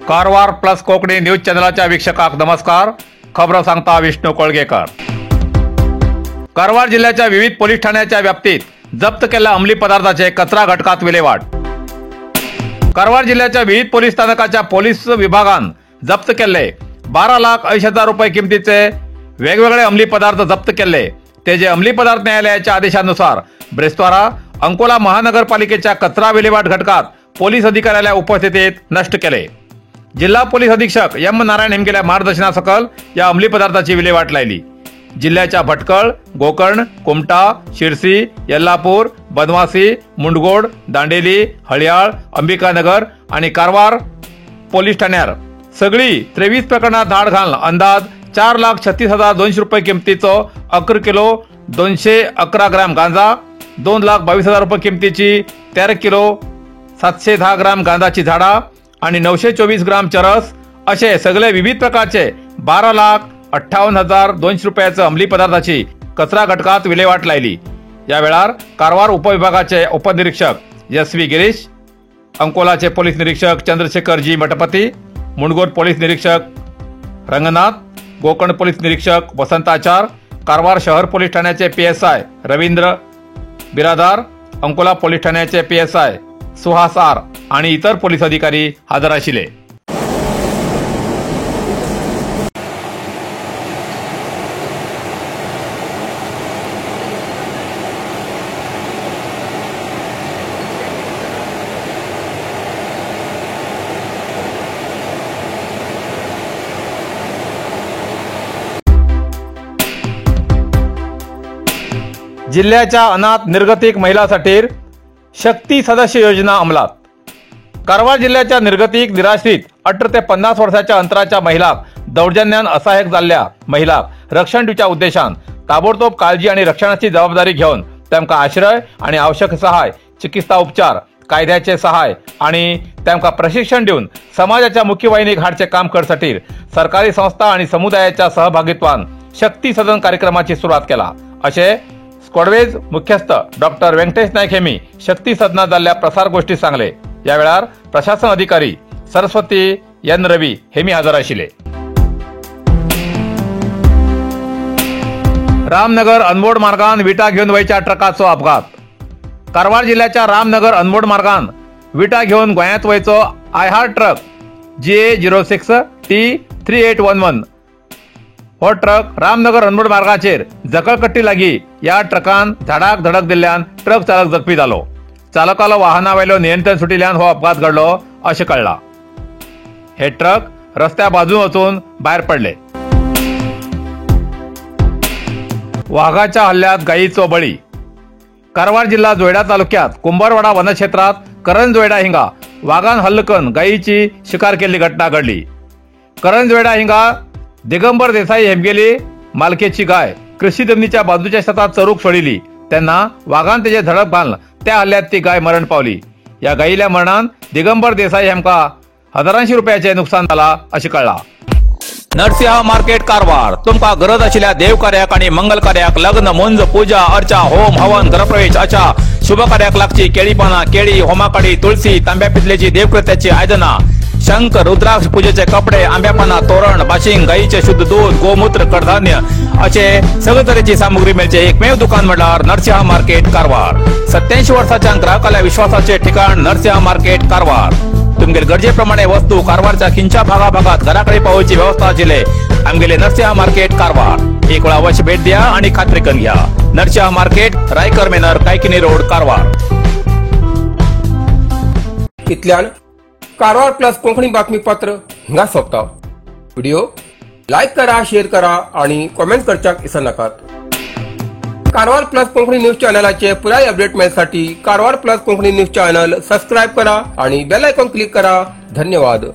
Karwar plus Konkani news चॅनलाच्या वीक्षकांक नमस्कार. खबरो सांगता विष्णू कोळगेकर. कारवार जिल्ह्याच्या विविध पोलीस ठाण्याच्या व्याप्तीत जप्त केलेल्या अंमली पदार्थाचे कचरा घटकात विल्हेवाट. कारवार जिल्ह्याच्या विविध पोलीस स्थानकाच्या पोलीस विभागान जप्त केले 12,80,000 रुपये किमतीचे वेगवेगळे अंमली पदार्थ जप्त केले. ते जे अंमली पदार्थ न्यायालयाच्या आदेशानुसार ब्रेस्तारा अंकोला महानगरपालिकेच्या कचरा विल्हेवाट घटकात पोलीस अधिकाऱ्याच्या उपस्थितीत नष्ट केले. जिल्हा पोलीस अधीक्षक एम नारायण हेमगेल्या मार्गदर्शनासकल या अंमली पदार्थाची विल्हेवाट लायली. जिल्ह्याच्या भटकळ, गोकर्ण, कुमटा, शिरसी, यल्लापूर, बनवासी, मुंडगोड, दांडेली, हळयाळ, अंबिकानगर आणि कारवार पोलीस ठाण्यार सगळी 23 प्रकरणात धाड घालून अंदाज 4,36,200 रुपये किमतीचो 11 किलो 211 ग्रॅम गांजा, 2,22,000 रुपये किमतीची 13 किलो 710 ग्रॅम गांजाची झाडा आणि 924 ग्राम चरस असे सगळे विविध प्रकारचे 12,58,200 रुपयाचं अंमली पदार्थाची कचरा घटकात विल्हेवाट लायली. या वेळार कारवार उपविभागाचे उपनिरीक्षक एस व्ही गिरीश, अंकोलाचे पोलीस निरीक्षक चंद्रशेखर जी मठपती, मुंडगोड पोलीस निरीक्षक रंगनाथ, गोकर्ण पोलीस निरीक्षक वसंताचार, कारवार शहर पोलीस ठाण्याचे PSI Ravindra Biradar, Ankola police ठाण्याचे PSI Suhas R आणि इतर पोलीस अधिकारी हजर आशिल्ले. जिल्ह्याच्या अनाथ निर्गतिक महिलांसाठी शक्ती सदस्य योजना अंमलात. कारवार जिल्ह्याच्या निर्गतिक निराश्रित 18 ते 50 वर्षाच्या अंतराच्या महिलांक दौर्जन्यान असहाय्य जाल्ल्या महिलांक रक्षण दिवच्या उद्देशान ताबडतोब काळजी आणि रक्षणाची जबाबदारी घेवन तांकां आश्रय आणि आवश्यक सहाय, चिकित्सा उपचार, कायद्याचे सहाय आणि तांकां प्रशिक्षण दिवन समाजाच्या मुख्यवाहिनीक हाडचे काम करसाठी सरकारी संस्था आणि समुदायाच्या सहभागित्वान शक्ती सदन कार्यक्रमाची सुरुवात केला, असे स्क्वॉडवेज मुख्यस्थ डॉक्टर व्यंकटेश नाईक हेमी शक्ती सदनात जाल्ल्या प्रसार गोष्टी सांगले. या वेळार प्रशासन अधिकारी सरस्वती एन रवी हेमी हजर आशिल्ले. रामनगर अनमोड मार्गान विटा घेवन वयच्या ट्रकाचो अपघात. कारवार जिल्ह्याच्या रामनगर अनमोड मार्गान विटा घेवन गोंयांत वयचो आयहार ट्रक GA 06 T 3811 हो ट्रक रामनगर अनमोड मार्गाचेर जकळकट्टी लागी या ट्रकान झाडाक धडक दिल्ल्यान ट्रक चालक जखमी जालो. चालकालो वाहना वयलो नियंत्रण सुटिल्ल्यान हो अपघात घडलो अशें कळ्ळां. हे ट्रक रस्त्या बाजून वचून भायर पडले. वाघाच्या हल्ल्यात गायीचो बळी. कारवार जिल्हा जोयडा तालुक्यात कुंभारवाडा वनक्षेत्रात करंज जोयडा हिंगा वाघान हल्ल करून गायीची शिकार केल्ली घटना घडली. करंज जोयडा हिंगा दिगंबर देसाई हेमगेली मालकेची गाय कृषी जमिनीच्या बाजूच्या शेतात चरूक सोडिली तेन्ना वाघान तेजे झडप घालून त्या हल्ल्यात ती गाय मरण पावली. या गायील्या मरणान दिगंबर देसाई हेमका हजारांशी रुपयाचे नुकसान जाला अशें कळ्ळां. नरसिंह मार्केट कारवार तुमकां गरज आशिल्ल्या देवकार्याक आनी मंगल कार्याक, लग्न, मुंज, पूजा अर्चा, होम हवन, गृहप्रवेश अशा शुभ कार्याक लागची केळी पानां, केळी, होमाकाडी, तुळसी, तांब्या पितलेची देवकृत्याची आयदनां, शंख, रुद्राक्ष, पूजेचे कपडे, आंब्या पानां, तोरण, बाशिंग, गायीचे शुद्ध दूध, गोमूत्र, कडधान्य असे सगळे तरेची सामुग्री मेळचे एकमेव दुकान म्हणल्यार नरसिंह मार्केट कारवार. 87 वर्साच्या ग्राहकाल्या विश्वासाचे ठिकाण नरसिंह मार्केट कारवार. तुमगेले गरजेप्रमाणे वस्तू कारवारच्या खिंच्या भागाभागात घराकडे पावोवची व्यवस्था आशिल्ले आमगेले नरसिंह मार्केट कारवार. एक वेळा अवश्य भेट द्या आणि खात्री करून घ्या. Narasimha market, Raikar manor, Kaikini road, Karwar. इतल्यान कारवार प्लस कोंकणी बातमीपत्र हिंगा सोंपता. व्हिडिओ लायक करा, शेअर करा आणि कॉमेंट करच्याक विसरनाकात. कारवार प्लस कोंकणी न्यूज चॅनलाचे पुराय update मेळसाठी Karwar plus Konkani news channel subscribe करा आणि बेल आयकॉन क्लिक करा. धन्यवाद.